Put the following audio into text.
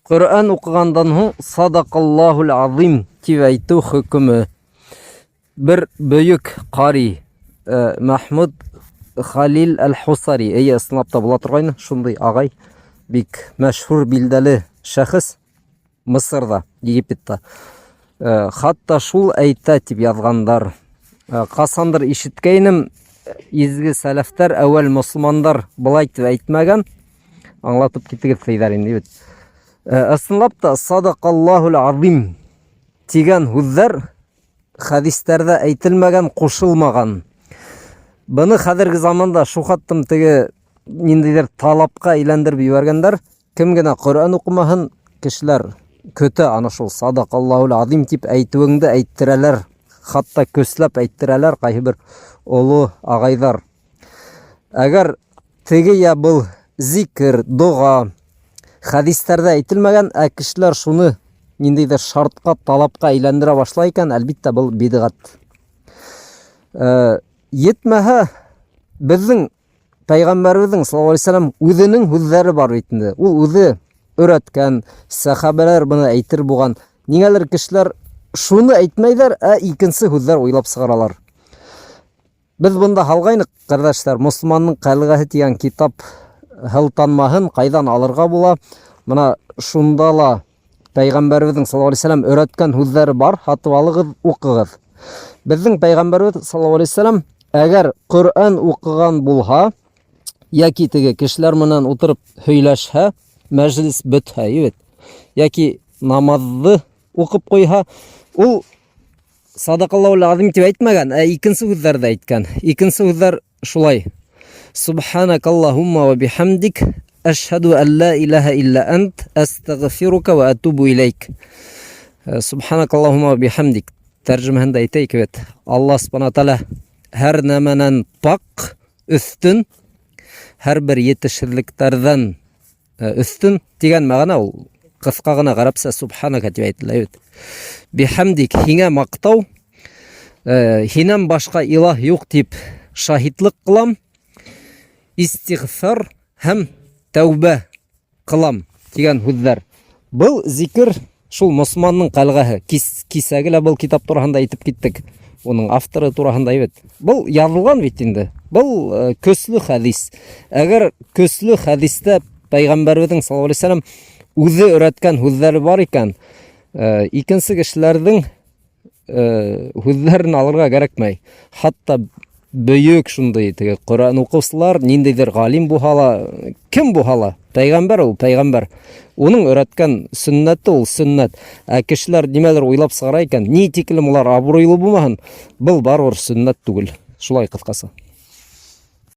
Ҡөрьән уҡығандан һуң Садакаллахул азим тип әйтеү хөкөмө. Бер бөйөк ҡари э, Мәхмүд Халил әл-Хусари, эйе, ысынлап та була торғайны, шундай ағай, бик мәшһүр билдәле шәхес Мысырҙа, Египетта. Э, хатта шул әйтә тип яҙғандар. Э, ҡасандыр ишеткәйнем, изге сәләфтәр, әүәл мосолмандар былай тип әйтмәгән. Аңлатып китегеҙ тейҙәр инде бит. Э, ысынлап та садакаллахул азим тигән һүҙҙәр хәдистәрҙә әйтелмәгән, ҡушылмаған. Быны хәҙерге заманда шул хаттым теге ниндәйҙер талапҡа әйләндереп ебәргәндәр. Кем генә Ҡөрьән уҡымаһын, кешеләр көтә ана шул садакаллахул азим тип әйтеүеңде әйттерәләр. Хатта көсләп әйттерәләр ҡайһы бер оло ағайҙар. Әгәр теге я был зикер, дога хәдистәрҙә әйтелмәгән, ә кешеләр шуны ниндәйҙер шартҡа, талапҡа әйләндерә башлай икән, әлбиттә, был бидғәт. Э, етмәһә, беҙҙең пәйғәмбәребеҙҙең саллаллаһу алейһи вәсәләм үҙенең һүҙҙәре бар бит инде. Ул үҙе өйрәткән, сәхабәләр быны әйтер булған. Ниңәлер кешеләр шуны әйтмәйҙәр, ә икенсе һүҙҙәр уйлап сығаралар. Беҙ бында һалғайныҡ, ҡәрҙәштәр, Мосолманның ҡәлғәһе тигән китап һылтанмаһын ҡайҙан алырға була. Мына шунда ла пәйғәмбәребеҙҙең саллаллаһу алейһи вәсәләм өйрәткән һүҙҙәре бар, һатып алығыҙ, уҡығыҙ. Беҙҙең пәйғәмбәребеҙ саллаллаһу алейһи вәсәләм әгәр Ҡөрьән уҡыған булһа, яки теге кешеләр менән утырып һөйләшһә, мәжлис бөтһә, бит, яки намаҙҙы уҡып ҡуйһа, ул Садакаллахул азим тип әйтмәгән, ә икенсе һүҙҙәрҙе әйткән. Икенсе һүҙҙәр шулай. Субханакаллахумма ва бихамдик ашһаду ан ла илаһа илля ант астагфирука ва атубу илейк. Э, Субханакаллахумма ва бихамдик тәрҗемәһендә әйтәйек бит. Аллаһ субхана тәгалә һәр нәмәнән пак, өстен, һәрбер етешһезлектәрдән Э, өстен дигән мәғәнә ул ҡыҫҡа ғына ғәрәпсә субханака тип әйтелә бит. Бихамдик һиңә маҡтау, э, һинән башҡа илаһ юҡ тип шаһитлыҡ ҡылам, истигъфар һәм тәүбә ҡылам дигән һүҙҙәр. Был зикер Шул мосолманның ҡәлғәһе. Кис, кисәге лә был китап тураһында әйтеп киттек. Уның авторы тураһында бит. Был яҙылған бит инде. Был э, көслө хәдис. Әгәр көслө хәдистә пәйғәмбәребеҙҙең саллаллаһу алейһи вәсәләм үҙе өйрәткән һүҙҙәре бар икән, э, икенсе кешеләрҙең э, һүҙҙәрен алырға кәрәкмәй. Хатта бөйөк шундай теге Ҡөрьән уҡыусылар, ниндәйҙер ғалим булһа ла, кем булһа ла, пәйғәмбәр ул пәйғәмбәр. Уның өйрәткән сөннәте ул сөннәт. Ә кешеләр нимәлер уйлап сығара икән, ни тиклем улар абруйлы булмаһын, был барыбер сөннәт түгел. Шулай ҡыҫҡаса.